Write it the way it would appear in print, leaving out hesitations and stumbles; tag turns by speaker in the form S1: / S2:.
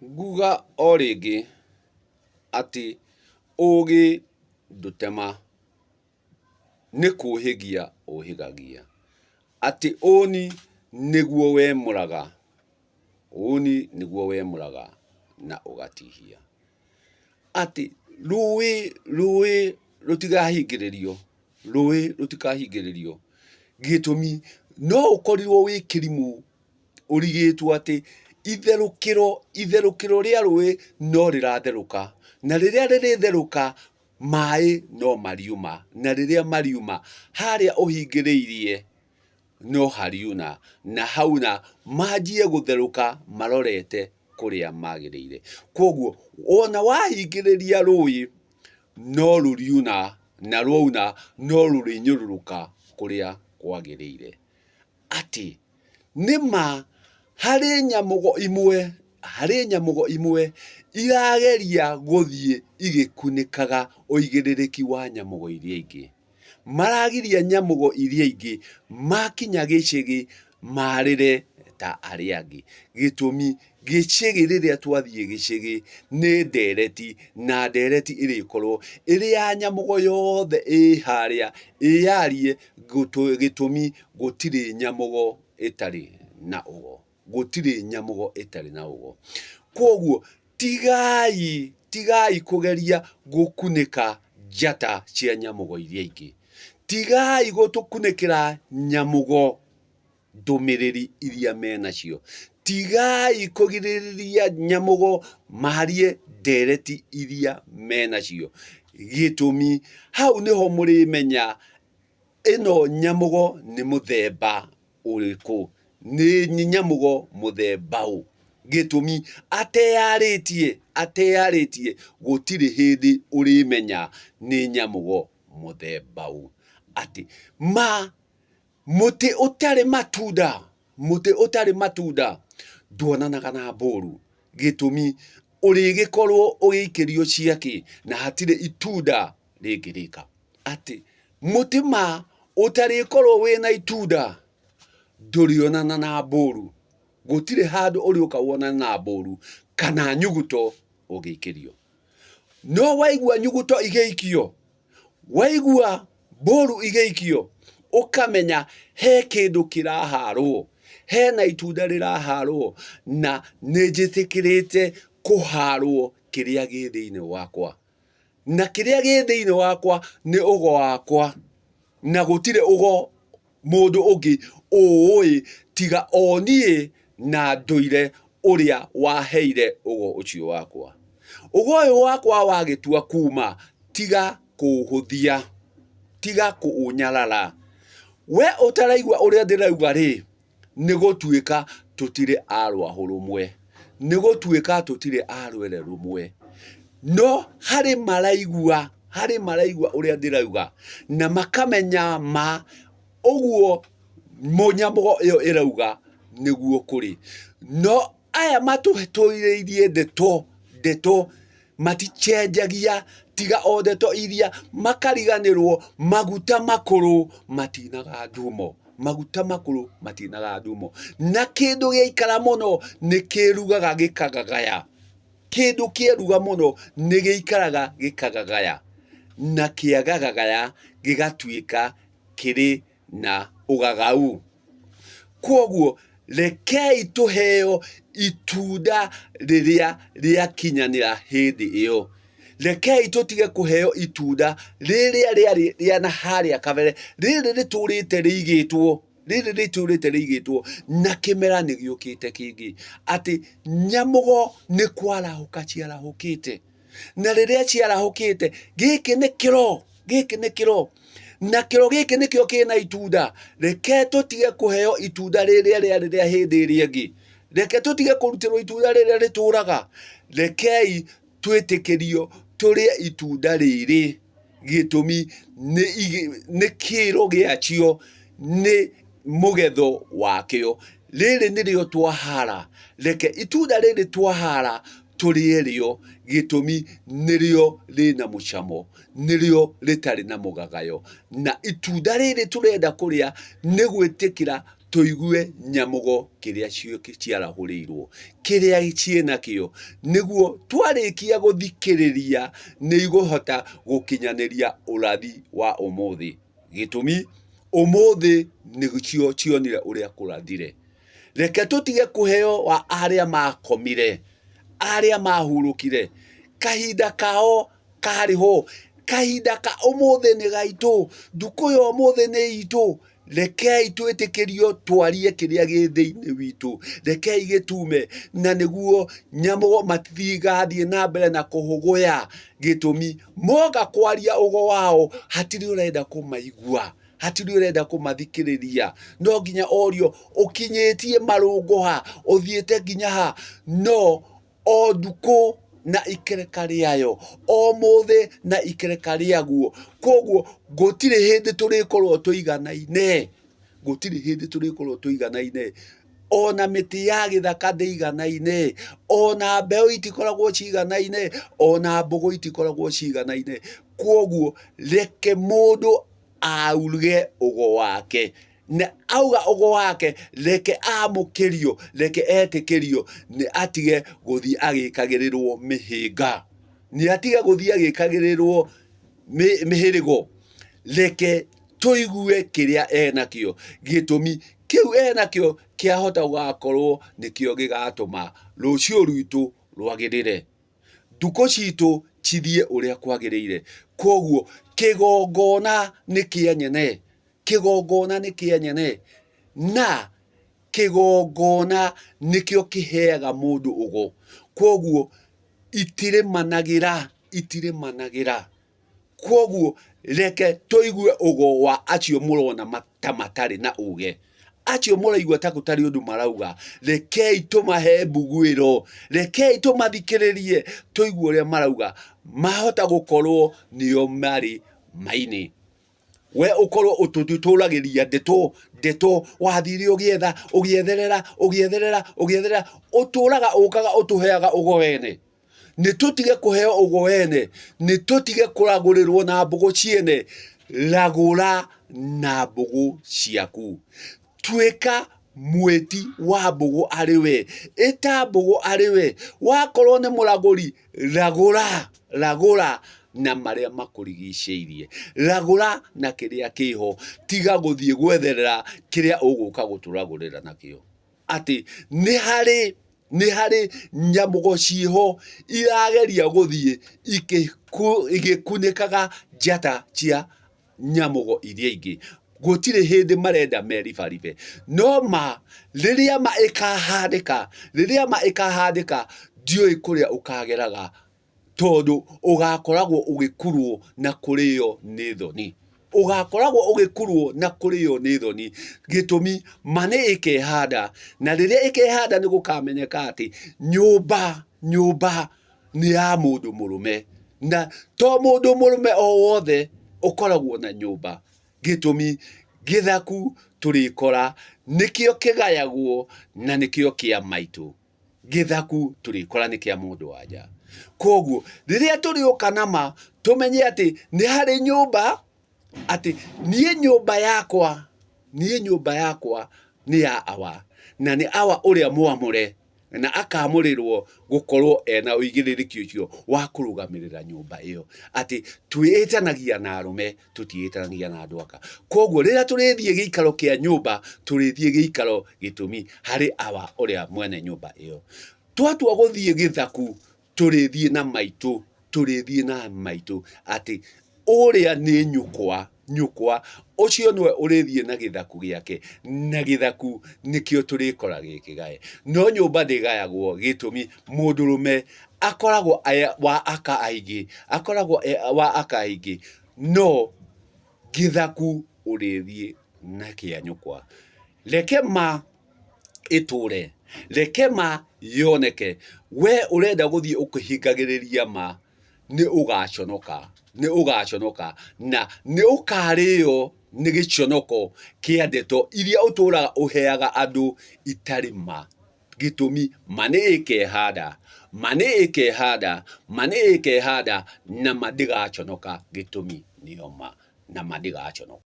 S1: Nguga o rĩngĩ atĩ ũgĩ ndũtema, nĩ kũhĩgia ũhĩgagia. Atĩ ũni nĩguo wemũraga, ũni nĩguo wemũraga na ũgatihia. Atĩ rũĩ rũĩ rũtigahingĩrĩrio, rũĩ rũtikahingĩrĩrio. Gĩtũmi no ũkorirwo wĩ kĩrimũ ũrigĩtwo atĩ itherũkĩro, itherũkĩro rĩa rũĩ no rĩratherũka, na rĩrĩa rĩrĩtherũka maĩ no mariuma, na rĩrĩa mariuma harĩa ũhingĩrĩirie no hariuna, na hauna manjie gũtherũka marorete kũrĩa magĩrĩire. Kwoguo ona wahingĩrĩria rũĩ no rũriuna, na rwauna no rũrĩnyũrũrũka kũrĩa kwagĩrĩire. Atĩ nĩ ma harĩ nyamũgo imwe, harĩ nyamũgo imwe irageria gũthiĩ igĩkunĩkaga ũigĩrĩrĩki wa nyamũgo iria ingĩ. Maragiria nyamũgo iria ingĩ makinya gĩcĩgĩ marĩre ta arĩa angĩ. Gĩtũmi, gĩcĩgĩ rĩrĩa twathiĩ gĩcĩgĩ nĩ ndereti, na ndereti ĩrĩkorwo ĩrĩ ya nyamũgo yothe ĩ harĩa ĩyarie gĩtũmi gũtirĩ nyamũgo ĩtarĩ na ũgo. Gũtirĩ nyamũgo ĩtarĩ na ũgo. Kwoguo tigai, tigai kũgeria gũkunĩka njata cia nyamũgo iria ingĩ. Tigai gũtũkunĩkĩra nyamũgo ndũmĩrĩri iria menacio. Tigai kũgirĩrĩria nyamũgo marie ndereti iria menacio. Gĩtũmi, hau nĩho mũrĩmenya ĩno nyamũgo nĩ mũthemba ũrĩkũ, nĩ nyamũgo mũthemba ũ. Gĩtũmi, ateyarĩtie, ateyarĩtie gũtirĩ hĩndĩ ũrĩmenya nĩ nyamũgo mũthemba ũ. Atĩ ma mũtĩ ũtarĩ matunda, mũtĩ ũtarĩ matunda nduonanaga na mbũru. Gĩtũmi, ũrĩgĩkorwo ũgĩikĩrio ciakĩ na hatirĩ itunda rĩngĩrĩka. Atĩ mũtĩ ma ũtarĩkorwo wĩna itunda ndũrĩonana na mbũru. Gũtirĩ handũ ũrĩũka wonane na mbũru kana nyuguto ũgĩikĩrio. No waigua nyuguto igĩikio, waigua mbũru igĩikio, ũkamenya he kĩndũ kĩraharwo, hena itunda rĩraharwo na nĩnjĩtĩkĩrĩte kũharwo kĩrĩa gĩ thĩiniĩ wakwa. Na kĩrĩa gĩ thĩiniĩ wakwa nĩ ũgo wakwa, na gũtirĩ ũgo mũndũ ũngĩ ũũĩ tiga o niĩ na ndũire ũrĩa waheire ũgo ũcio wakwa. Ũgo ũyũ wakwa wagĩtua kuma, tiga kũũhũthia, tiga kũũnyarara. We ũtaraigua ũrĩa ndĩrauga-rĩ, nĩ gũtuĩka tũtirĩ a rwahũ rũmwe, nĩ gũtuĩka tũtirĩ a rwere rũmwe, no harĩ maraigua, harĩ maraigua ũrĩa ndĩrauga, na makamenya ma ũguo nyamũgo ĩyo ĩrauga nĩguo kũrĩ. No aya matũhĩtũrĩirie ndeto, ndeto maticenjagia tiga o ndeto iria makariganĩrwo maguta makũrũ matinaga ndumo maguta makũrũ matinaga ndumo na kĩndũ gĩaikara mũno nĩ kĩrugaga gĩkagagaya kĩndũ kĩeruga mũno nĩ gĩikaraga gĩkagagaya na kĩagagagaya gĩgatuĩka kĩrĩ na ũgagau. Kwoguo rekei tũheo itunda rĩrĩa rĩakinyanĩra hĩndĩ ĩyo. Rekei tũtige kũheo itunda rĩrĩa rĩarĩ rĩa na harĩa kabere, rĩrĩ rĩtũrĩte rĩigĩtwo, rĩrĩ rĩtũrĩte rĩigĩtwo na kĩmera nĩ gĩũkĩte kĩngĩ. Atĩ nyamũgo nĩ kwarahũka ciarahũkĩte. Na rĩrĩa ciarahũkĩte, gĩkĩ nĩ kĩro, gĩkĩ nĩ kĩro. Na kĩro gĩkĩ nĩkĩo kĩna itunda. Reke tũtige kũheo itunda rĩrĩa rĩarĩ rĩa hĩndĩ ĩrĩa ĩngĩ. Reke tũtige kũrutĩrwo itunda rĩrĩa rĩtũraga. Rekei twĩtĩkĩrio tũrĩe itunda rĩrĩ. Gĩtũmi nĩ nĩ kĩro gĩakĩo nĩ mũgetho wakĩo. Rĩrĩ nĩrĩo twahara, reke itunda rĩrĩ twahara tũrĩe rĩo, gĩtũmi nĩrĩo rĩna mũcamo, nĩrĩo rĩtarĩ na mũgagayo. Na itunda rĩrĩ tũrenda kũrĩa nĩ gwĩtĩkĩra Tũigue nyamũgo kĩrĩa ciarahũrĩirwo, kĩrĩa ciĩnakĩo, nĩguo twarĩkia gũthikĩrĩria nĩ igũhota gũkinyanĩria ũrathi wa ũmũthĩ. Gĩtũmi, ũmũthĩ nĩcio cionire ũrĩa kũrathire. Reke tũtige kũheo wa arĩa makomire, arĩa mahurũkire, kahinda kao karĩ ho, kahinda ka ũmũthĩ nĩ gaitũ, ndukũ ya ũmũthĩ nĩ itũ, rekei twĩtĩkĩrio twarie kĩrĩa gĩ thĩinĩ witũ, rekei gĩtume, na nĩguo nyamũ matigathiĩ na mbere na kũhũgũya, gĩtũmi moka kwaria ũgo wao hatirĩ ũrenda kũmaigua. Hatirĩ ũrenda kũmathikĩrĩria. No nginya orio ũkinyĩtie marũngo ha, ũthiĩte nginya ha, no o ndukũ na ikereka rĩayo, o mũthĩ na ikereka rĩaguo. Koguo gũtirĩ hĩndĩ tũrĩkorwo tũiganaine, gũtirĩ hĩndĩ tũrĩkorwo tũiganaine. Ona mĩtĩ ya gĩthaka ndĩiganaine, ona mbeũ itikoragwo ciganaine, ona mbũgũ itikoragwo ciganaine. Koguo reke mũndũ auge ũgo wake na auga ũgo wake reke amũkĩrio reke etĩkĩrio nĩ atige gũthiĩ agĩkagĩrĩrwo mĩhĩnga nĩ atige gũthiĩ agĩkagĩrĩrwo mĩhĩrĩgo reke tũigue kĩrĩa enakĩo gĩtũmi kĩu enakĩo kĩahota gũgakorwo nĩkĩo gĩgatũma rũciũ rwitũ rwagĩrĩre. Ndukũ citũ cithiĩ ũrĩa kwagĩrĩire. Kwoguo kĩgongona nĩ kĩa nyene, kĩgongona nĩ kĩa nyene, na kĩgongona nĩkĩo kĩheaga mũndũ ũgo. Kwoguo itirĩmanagĩra, itirĩmanagĩra. Kwoguo reke tũigue ũgo wa acio mũrona ta matarĩ na uge, acio mũraigua ta gũtarĩ ũndũ marauga, rekei tũmahe mbuguĩro, rekei tũmathikĩrĩrie tũigue ũrĩa marauga, mahota gũkorwo nĩo marĩ ma-inĩ. We ũkorwo ũtũtũragĩria ndeto, ndeto, wathire ũgĩetha, ũgĩetherera, ũgĩetherera, ũgĩetherera, ũtũraga ũkaga ũtũheaga ũgo wene. Nĩ tũtige kũheo ũgo wene, nĩ tũtige kũragũrĩrwo na mbũgũ ciene, ragũra na mbũgũ ciaku. Tuĩka mwĩti wa mbũgũ arĩ we, ĩta mbũgũ arĩ we, wakorwo nĩ mũragũri, ragũra, ragũra na marĩa makũrigicĩirie, ragũra na kĩrĩa kĩho, tiga gũthiĩ gwetherera kĩrĩa ũgũka gũtũragũrĩra nakĩo. Atĩ nĩ harĩ nĩ harĩ nyamũgo ciĩho irageria gũthiĩ igĩkunĩkaga njata cia nyamũgo iria ingĩ. Gũtirĩ hĩndĩ marenda meribaribe. No ma, rĩrĩa ma ĩkahandĩka, rĩrĩa ma ĩkahandĩka, ndiũĩ kũrĩa ũkageraga tondũ ũgakoragwo ũgĩkurwo na kũrĩo nĩ thoni. Ũgakoragwo ũgĩkurwo na kũrĩo nĩ thoni. Gĩtũmi, ma nĩ ĩkehanda, na rĩrĩa ĩkehanda nĩ gũkamenyeka atĩ nyũmba, nyũmba nĩ ya mũndũ mũrũme. Na to mũndũ mũrũme o wothe ũkoragwo na nyũmba. Gĩtũmi, gĩthaku tũrĩkora nĩkĩo kĩgayagwo na nĩkĩo kĩa maitũ. Gĩthaku tũrĩkora nĩ kĩa mũndũ wa nja. Koguo rĩrĩa tũrĩũka na ma tũmenye atĩ nĩ harĩ nyũmba, atĩ niĩ nyũmba yakwa, niĩ nyũmba yakwa nĩ ya awa, na nĩ awa ũrĩa mwamũre na akamũrĩrwo gũkorwo ena ũigĩrĩrĩki ũcio wa kũrũgamĩrĩra nyũmba ĩyo. Atĩ twĩtanagia na arũme tũtiĩtanagia na andũ aka. Koguo rĩrĩa tũrĩthiĩ gĩikaro kĩa nyũmba, tũrĩthiĩ gĩikaro gĩtũmi harĩ awa ũrĩa mwene nyũmba ĩyo. Twatua gũthiĩ gĩthaku, tũrĩthiĩ na maitũ, tũrĩthiĩ na maitũ atĩ ũrĩa nĩ nyũkwa, nyũkwa, ũcio nĩwe ũrĩthiĩ na gĩthaku gĩake, na gĩthaku nĩkĩo tũrĩkora gĩkĩgae. No nyũmba ndĩgayagwo gĩtũmi mũndũrũme akoragwo e wa aka aingĩ, akoragwo e wa aka aingĩ, no gĩthaku ũrĩthiĩ na kĩa nyũkwa. Reke ma ĩtũre, reke ma yoneke, we ũrenda gũthiĩ ũkĩhingagĩrĩria ma, nĩ ũgaconoka, nĩ ũgaconoka na nĩ ũkarĩo nĩ gĩconoko kĩa ndeto iria ũtũraga ũheaga andũ itarĩ ma. Gĩtũmi, ma nĩ ĩkehanda, ma nĩ ĩkehanda, ma nĩ ĩkehanda, na ma ndĩgaconoka, gĩtũmi nĩyo ma, na ma ndĩgaconoka.